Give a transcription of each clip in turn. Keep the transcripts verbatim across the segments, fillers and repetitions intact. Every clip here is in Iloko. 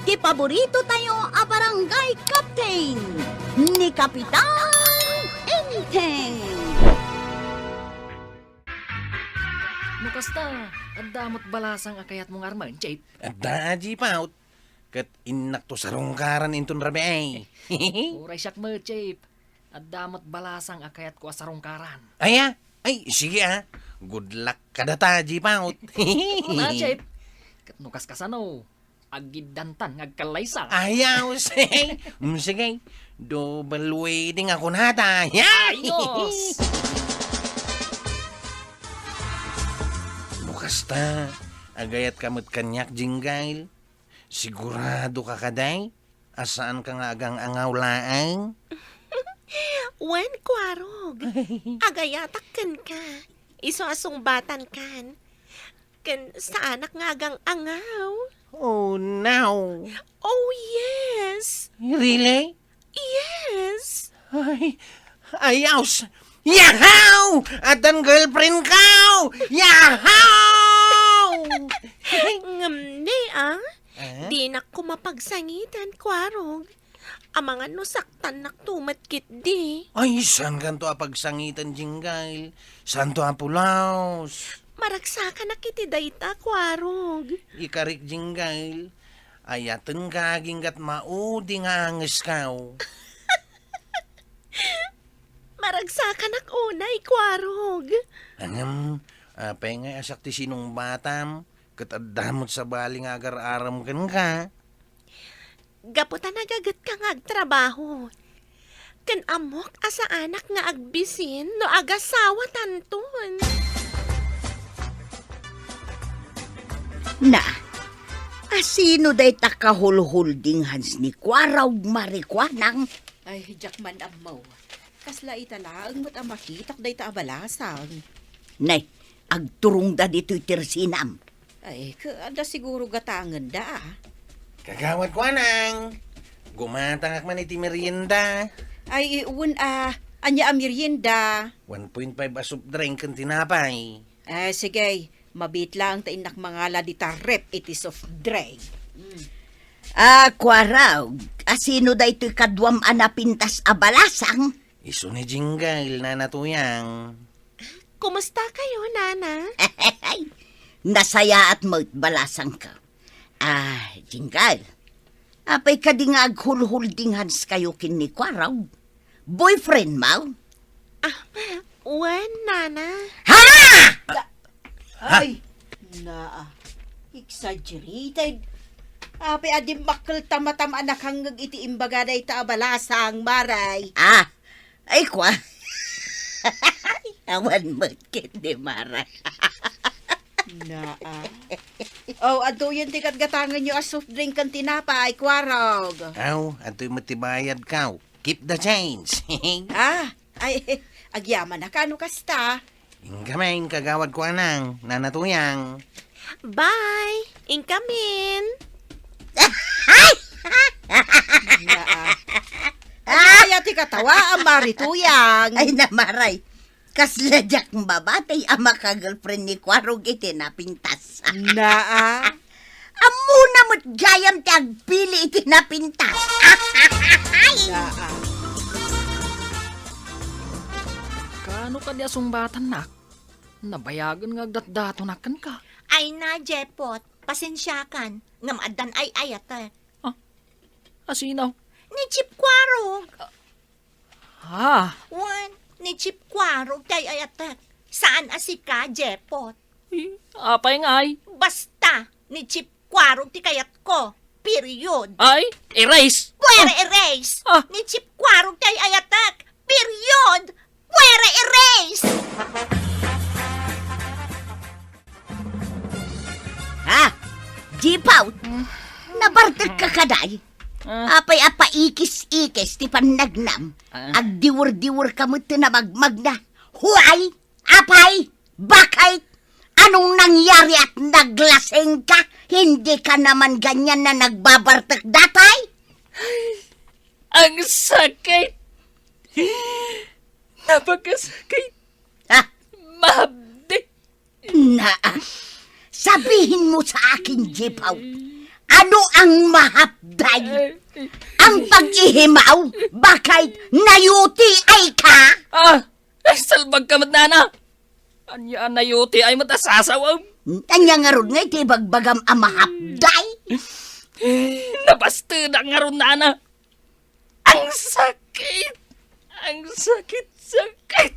Ti paborito tayo a barangay captain, ni Kapitan Enteng. No kasta, adda met balasang a kayatmo nga armen, Chief? Adda, Aji Paut. Ket innakto sarungkaran inton rabii. Uray siak met, Chief. Adda met balasang a kayatko a sarungkaran. Aya? Ay, sige, ah. Good luck kadata, Aji Paut. Una, Chief. Ket no kaskasano, agiddantan nga agkallaysa. Ayaw, say. Mm, sige. Double wedding ako nata. Yan! Ayos! No kasta, agayat ka met kaniak, Jinggay. Sigurado ka kadi a saan ka nga agang-angaw laeng? Wen, Kuarog. Agayatak kenka. Isu a sungbatan kan. Ken saanak nga agang-angaw. Oh, no. Oh, yes. Really? Yes. Ay, ayaws. Yahaw! Addan girlfriend ko! Yahaw! Ngem ne, ah? Ah? Dinak ko mapagsangitan, Kuarog. Amangan no saktannakto met ketdi. Ay, saan kanto a pagsangitan, Jinggay? Saanto a pulos? Maragsakanak iti dayta, Kuarog. Ikarik, Jinggay. Ayatenka aginggat maudi nga angeskaw. Maragsakanak unay, Kuarog. Ngem, apay nga asak ti sinungbatam, ket adda met sabali nga agar-aram kenka. Gapu ta nagagetka nga agtrabaho. Ken ammok a saanak nga agbisin no agasawatanton. Na, asino dayta kahulhulding Hans ni Kuarog, Mari Kuanang? Ay, diak man ammo. Kasla ita laeng met a makitak dayta a balasang. Nay, agturongda ditoy tersinam. Ay, ka, adda siguro gatangenda, ah. Kagawad Kuanang, gumatangak man iti merienda. Ay, wen, ah, ania a merienda? One point five a soft drink ken tinapay. Ah, sige, mabiit laeng ta innak mangala dita ref iti soft drink. Mm. Ah, Kuarog, asino daytoy kaduam a napintas a balasang? Isu ni Jinggay, Nana Tuyang. Kumusta kayo, Nana? Nasayaat met balasangko. Ah, Jinggay, apay kadi nga aghulhulding Hans kayo ken ni Kuarog? Boyfriend mo? Ah, wen, Nana. Ha? Ay, naa. Exaggerated. Apay a dimmakkel ta matam a nakangngeg iti imbaga dayta a balasang, Maray. Ah, ay, kwa. Awan met ket ni Maray. Naa. Oh, adtoyen ti gatgatangenyo a soft drink ken tinapay, Kuarog. Aw, adtoy met ti bayadko. Keep the change. Ah, ay, agyamanak no kasta. Inka manen, Kagawad Kuanang, Nana Tuyang. Bye! Inka manen. Naa. Ania ti katawaam, Mari Tuyang? Ay, na, Maray. Kasla diak mabati a maka-girlfriend ni Kuarog iti napintas. Naa. Ammona met gayam ti agpili iti napintas. Naa. Kaano kadi a sungbatannak? Nabayagen nga agdatdatonak kenka. Ay na, Jepot, pasensiakan, ngem addan ay-ayatek. Ah, asino? Ni Chief Kuarog. Ha? Wen, ni Chief Kuarog ti ay-ayatek. Saan a sika, Jepot. Ay, apay ngay? Basta, ni Chief Kuarog ti kayatko. Period. Ay, erase! Pwera erase! Ah. Ni Chief Kuarog ti ay-ayatek. Period! Pwera erase! Ha? Jipaw? Nabartek ka kaday? Ah. Apay a paikis-ikis ti pannagnam? Ah. Agdiwer-diwer ka met ti namagmagna. Huay! Apay! Bakit? Anong nangyari at naglasing ka? Hindi ka naman ganyan na nagbabartek dati? Ang sakit! Napakasakit! Ha? Mahapdi! Naa, sabihin mo sa akin, Jipaw, Ano ang mahapday? Ang pag-ihimaw? Bakit? Nayuti ay ka? Ah! Ay, salbag ka met, nana! Ania a nayuti ay met a sasawem? Ania ngarud nga iti ibagbagam a mahapday? Nabastedak ngarud, nana! Ang sakit! Ang sakit, sakit!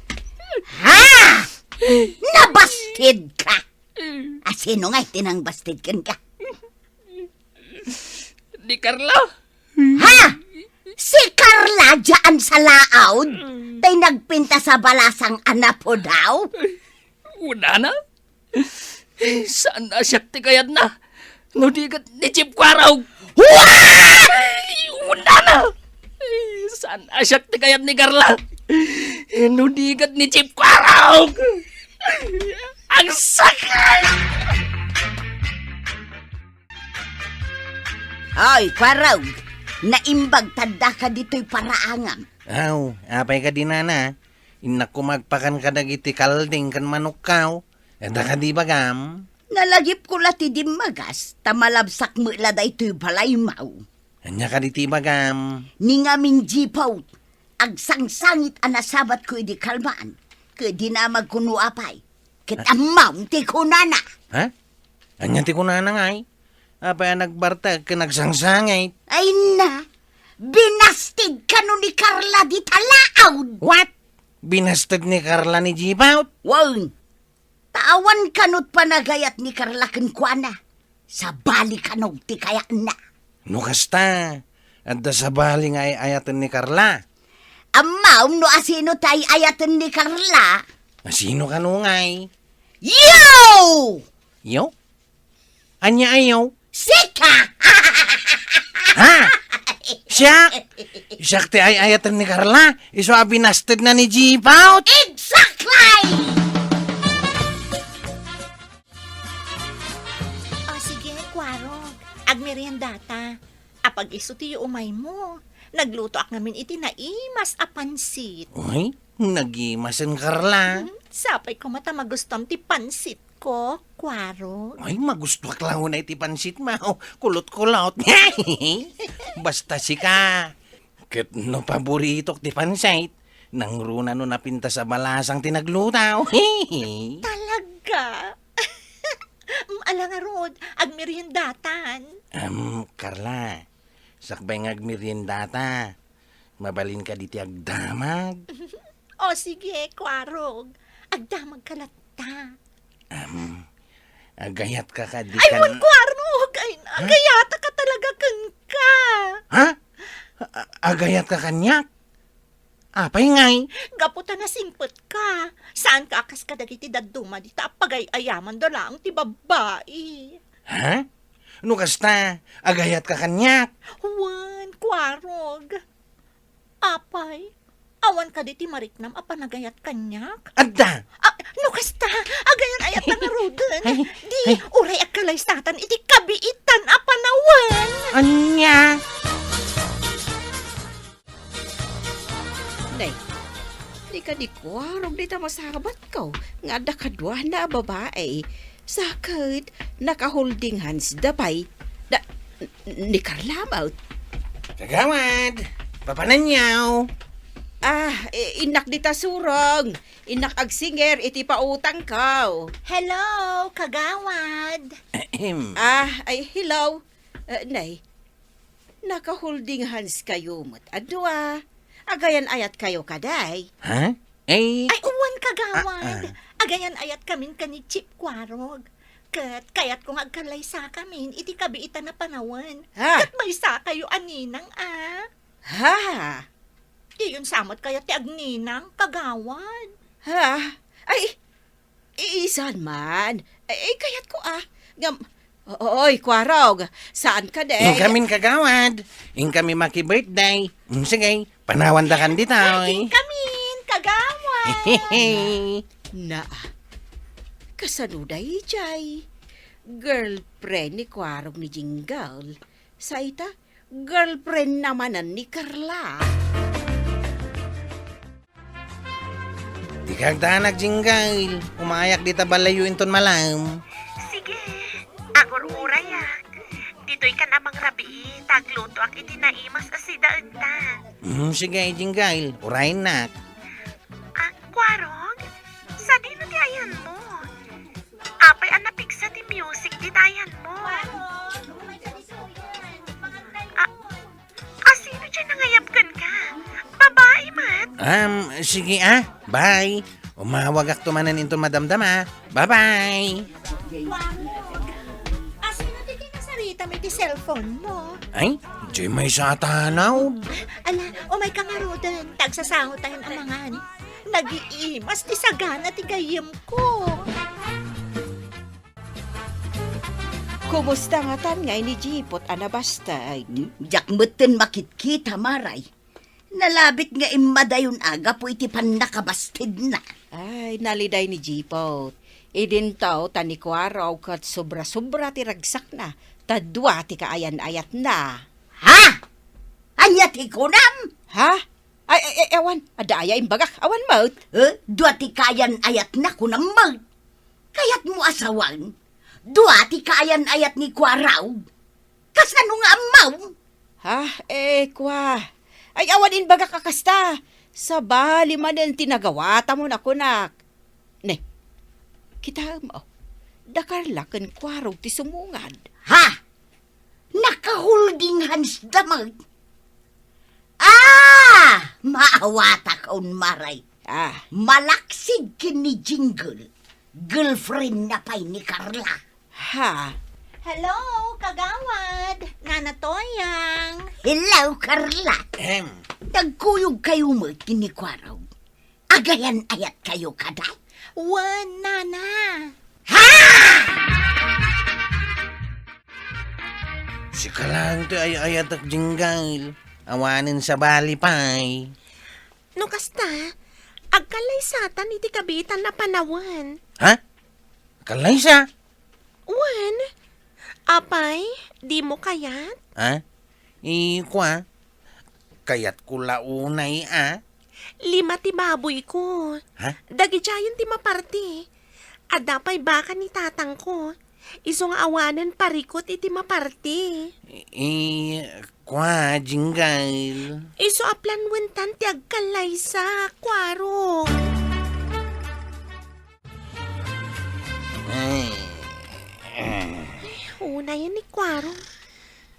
Ha? Nabasted ka? A sino nga iti nangbasted kenka? Ni Carla. Ha? Si Carla diyan sa laod? Tay nagpintas a balasang a napudaw? Unana? Saan a siak ti kayatna? No di ket ni Chief Kwarog. What? Ay, unana! Saan a siak ti kayat ni Carla? No di ket ni Chief Kwarog! Ang sakit! Ay, Kwarog! Naimbag tadda ka ditoy paraangam. Aw, apay kadi, nana? Innak koma agpakan kadagiti kalding ken manokkaw. Adda kadi ibagam? Nalagipko la ti dimmagas, ta malabsak met la daytoy balaymaw. Ania kadi ti ibagam? Ni ngamin Jipot, agsangsangit a nasabatko idi kalman, ket dinamagko no apay. Ket ammom ti kunana. Ha? Ania ti kunana ngay? Apay a nagbartek ken agsangsangit? Ay na, binasted kano ni Carla dita laod. What? Binasted ni Carla ni Jipot? Wen, ta awan kano panagayat ni Carla kenkuana. Sabali kano ti kayatna. No kasta, adda sabali nga ay-ayaten ni Carla. Ammom no asino ti ay-ayaten ni Carla? Asino kano ngay? You! Yo? Ania a yo? Sika! Ha? Siak? Siak ti ay-ayaten ni Carla? Isu a binastedna ni Jipot? Exactly! O sige, Kwarog. Agmeriendata. Apag-isu ti umaymo. Naglutoak ngamin iti naimas a pansit. Uy, nagimasen, Carla. Hmm, sapay koma ta magustom ti pansitko, Kwarog. Ay, magustuak la unay ti pansitmo. Kulot-kulot. Basta sika. Ket no paboritok ti pansit, nangruna no napintas a balasang ti nagluto. Talaga? Mm, ala ngarud, agmeriendatan. Em, Carla, sakbay nga agmeriendata, mabalin kadi ti agdamag? O sige, Kwarog, agdamagka latta. Em, agayatka kadi. Ay, kan- wen, Kwarog! Ay, ha? Agayataka talaga kenka! Ha? A-, agayatka kaniak? Apay ngay? Gapu ta nasingpetka. Saanka a kas kadagiti dadduma dita a pagay-ayamanda laeng ti babbai. Ha? No kasta, agayatka kaniak? Wen, Kwarog. Apay, awan kadi ti mariknam a panagayat kaniak? Adda! Ah, no kasta, agayan-ayatta ngaruden. Ay, di, ay. Uray agkalaysatan iti kabiitan a panawen. Ania? Nay, di kadi Kwarog dita masabatko nga adda kaduana a babai. Sa ket nakaholding hands da pay da, ni Carla met. Kagawad, papananyo? Ah, i-, innak dita surong. Innak agsinger iti pautangko. Hello, kagawad. Ahem. Ah, ay, hello. Eh, nay, nakaholding hands kayo met a dua. Agayan-ayat kayo kadi? Ha? Eh, ay, wen, kagawad. Ah, ah. Agayan-ayat kamin ken ni Chief Kwarog. Ket kayatko nga agkalaysakamin iti kabiitan a panawen. Ha? Ket maysa kayo a ninang, a. Ha? Diyon sa met kayat ti agninang, kagawad. Ha? Ay, iisan man. Ay, kayatko, a. Ngem, oy, Kwarog, saan kadi? Inkamin, kagawad. Inkami maki-birthday. Mm, sige, panawandakan ditoy. Inkamin, kagawad. Na, kasano daydiay? Girlfriend ni Kwarog ni Jingle. Sa ita, girlfriend na manen ni Carla. Dika agdanag, Jingle. Umayak dita balayo inton malam. Sige, agur-urayak. Ditoy kan a ta aglutoak iti naimas a sidaetta. Hmm, sige, Jinggay. Urayennak. Ah, Kuarog? Sadino ti ayanmo? Apay a napigsa ti music dita ayanmo? Ah, asino ti nangayab kenka? Babai met? Um, sige, ah. Bye. Umawagakto manen inton madamdama. Bye-bye. Asino ti kinasaritam iti cellphone mo? Ay, diay maysa a tanaw. Ala, umayka ngaruden, ta agsasangotayon a mangan. Nagiimas ti sagana ti gayyemko. Kumusta ngatan ngay ni Jipot a nabasted? Diak metten makitkita, Maray. Nalabit nga immadayon a gapu iti pannakabastedna. Ay, naliday ni Jipot. Idinto ta ni Kuarog ket sobra-sobra ti ragsakna, ta dua ti kaayan-ayatna. Ha? Ania ti kunam? Ha? Ay, ay, ay, awan. Adda aya imbagak. Awan met. Eh, dua ti kaayan-ayatna, kunam met. Kayatmo a sawen? Dua ti kaayan-ayat ni Kuarog. Kasano nga ammom? Ha? Eh, kua. Ay, awan imbagak a kasta. Sabali manen ti nagawatam a kunak. Ne, kitaem, oh. Da Carla ken Kuarog ti sumungad. Ha? Naka-holding hands da met? Ah! Maawatak, Maray. Ah. Malaksid ken ni Jingle. Girlfriend na pay ni Carla. Ha? Hello, kagawad! Nana Toyang! Hello, Carla! Ahem. Nagkuyog kayo met ken ni Kuarog? Agayan-ayat kayo kada? Wen, Nana. Ha? Sika lang ti ay-ayatek, Jingle. Awanen sabali pay. No kasta, agkallaysatan iti kabiitan a panawen. Ha? Kallaysa? Wen, apay, dimo kayat? Ha? Ikua, kayatko la unay a. Lima ti baboyko. Ha? Dagidiayen ti maparti. Adda pay baka ni tatangko. Isu nga awanen parikut iti maparti. I-, kua, Jingle. Isu a planwentan ti agkallaysa, Kuarog. Ay. Unayen ni Kuarog.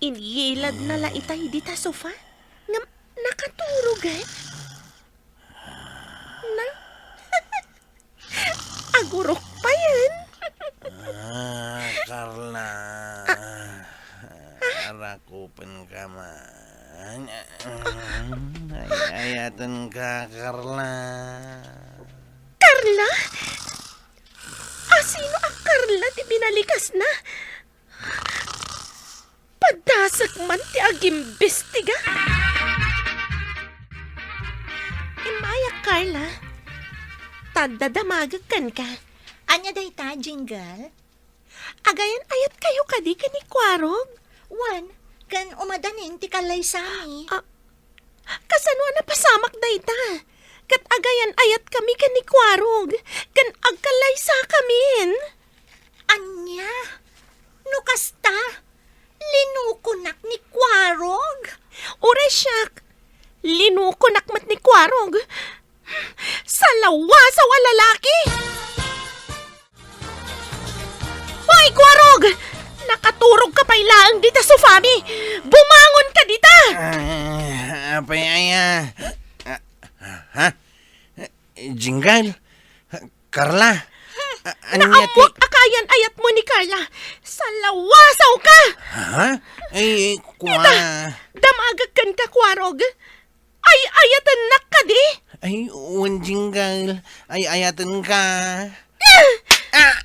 Inyilad na la itay dita sofa. Ngem nakaturog, eh. Na? Agurok payen. Ah, Carla. Arakupenka man. Ay, ayatenka, Carla. Carla? Asino a Carla ti binalikasna? Padasek man ti agimbestiga. Immayak, Carla. Ta dadamagek kenka. Ania dayta, Jingle? Agayan-ayat kayo kadi ken ni Kuarog? Wen, ken umadanin ti kallaysami. Ah, kasano a napasamak dayta? Ket agayan-ayat kami ken ni Kuarog, ken agkallaysakamin. Ania? No kasta, linukonak ni Kuarog? Uray siak, linukonak met ni Kuarog. Salawasaw a lalaki! Hoy, Kuarog! Nakaturog ka pay laeng dita sofami! Bumangon ka dita! Ah, apay aya? Ah, ha? Jingle? Carla? A-, ania ti Naammoak a kaayan-ayatmo ni Carla. Salawasaw ka! Ha? Ay, kua. Damagekan ka, Kuarog. Ay-ayatennak kadi? Ay, wen, Jingle. Ay-ayatenka. Ah! Ah!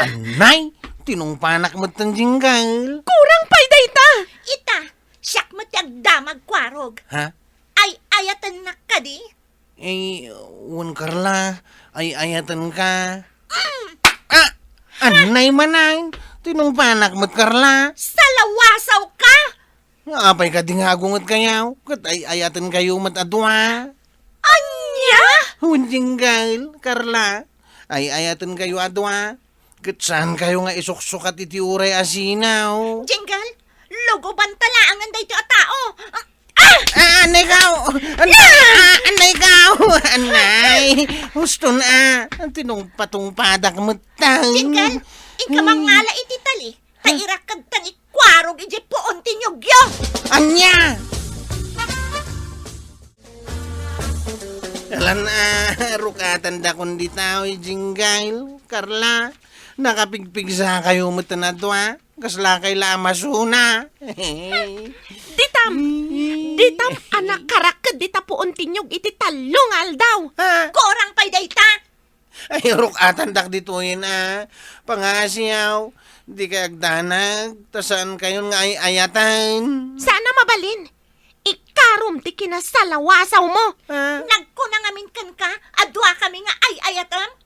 Anay! Tinungpanak metten, Jingle. Kurang pay dayta! Ita, siak met ti agdamag, Kuarog. Ha? Ay-ayatennak kadi? Ay, wen, Carla. Ay-ayatenka. Mm! Ah! Anay manen! Tinungpanak met, Carla. Salawasaw ka! Nga apay kadi nga agunget kayo, ket ay-ayaten kayo met a dua? Ania? Wen, Jingle, Carla, ay-ayaten kayo a dua, ket saan kayo nga isuksukat iti uray a sinaw. Jingle, Lugobanta laengen daytoy a tao. Ah! Ah, anay kaw! Anay! Ah! Ah, anay kaw! Anay! Huston a! Tinungpatungpadak met tayo. Jingle, inka mangngala iti tali. Ta irakedtan ni Kuarog idiay puon ti niyogyo. Ania? Alan a, rukatandakon dita, oy, Jingle, Carla. Nakapigpigsa kayo met a dua. Kasla kay la a masuna. Ditam! Ditam a nakaraked dita puon ti niyog iti tallo nga aldaw. Ha? Kurang pay dayta. Ay, rukatandak ditoyen a. Pangaasiyaw, dikay agdanag, ta saan kayon nga ay-ayaten. Saan a mabalin. Ikarom ti kinasalawasaw mo. Ah. Nagkuna ngamin kenka a duakami nga ay-ayatem?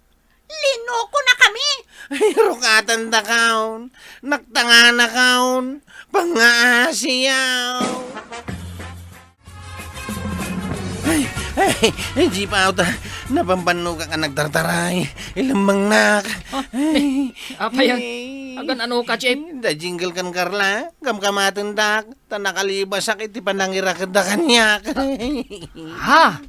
Linukonakami. Ay, rukatandakaon. Naktanganakaon. Pangaasiyaw. Ay, ay, ay, Jipaw, ta, nabambannogak a nagtartaray. Ilemmengnak. Ah, ay, apay, ah, ay. Agan-ano ka, Jep? Da Jingle ken Carla, kamkamatendak, ta nakalibasak iti panangirakedda kaniak. Ha?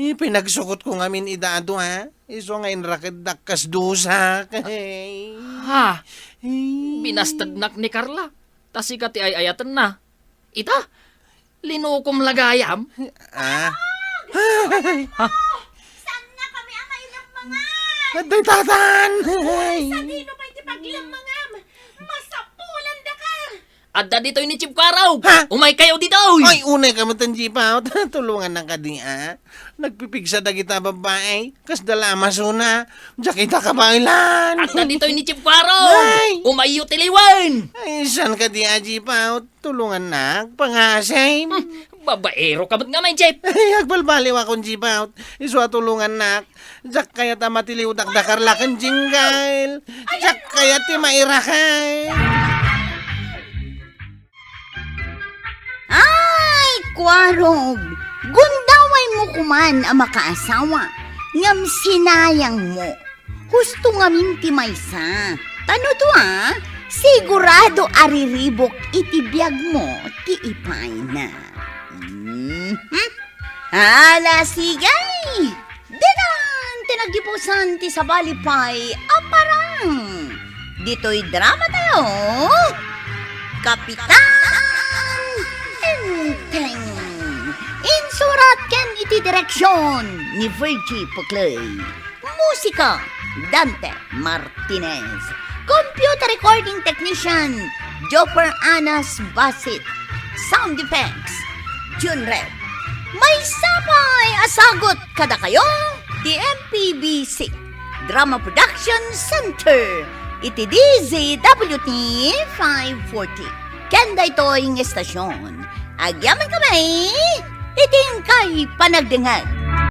Eh, pinagsukotko ngamin ida a dua, isu nga inrakeddak kas dusak. Ha? Eh. Binastednak ni Carla, ta sika ti ay-ayatenna. Ita? Linukom la gayam? Ah? Ha? Saannakami a mailemmengam? Adday tatan! Ay! Sadino pay ti paglemmengam? Masapulandaka! Adda ditoy ni Chief Kuarog! Ha? Umay kayo ditoy! Ay, unay ka met, Jipaw. Tulongannak kadi, a. Nagpipigsa dagita a babbai. Kasda la a masuna. Diak ita kabaelan. Adda ditoy ni Chief Kuarog! Ay! Umayyo ti liwen! Ay, saan kadi, a, Jipaw? Tulongannak, pangasim. Hmm, babaero ka met nga may, Jeff. Ay, agbalbaliwakon, Jipaw. Isu a tulongannak. Diak kayat a matiliwdak da Carla ken Jingle. Diak kayat ti mairaken. Ay, Kuarog! Gundawaymo koman a makaasawa, ngem sinayangmo. Husto ngamin ti maysa. Ta no dua, sigurado a riribuk iti biagmo ti ipayna. Mhm. Ala, sige! Ditan ti naggipusan ti sabali pay a parang. Ditoy dramatayo, Kapitan Enteng. Insurat ken iti direksion ni Virgie Puclay. Musika, Dante Martinez. Computer recording technician, Jopper Anas Basit. Sound effects, June Red. Maysa pay a sagut kadakayo ti M P B C Drama Production Center iti D Z W T five forty. Ken daytoy nga estasion, agyamankami iti inkay panagdengngeg.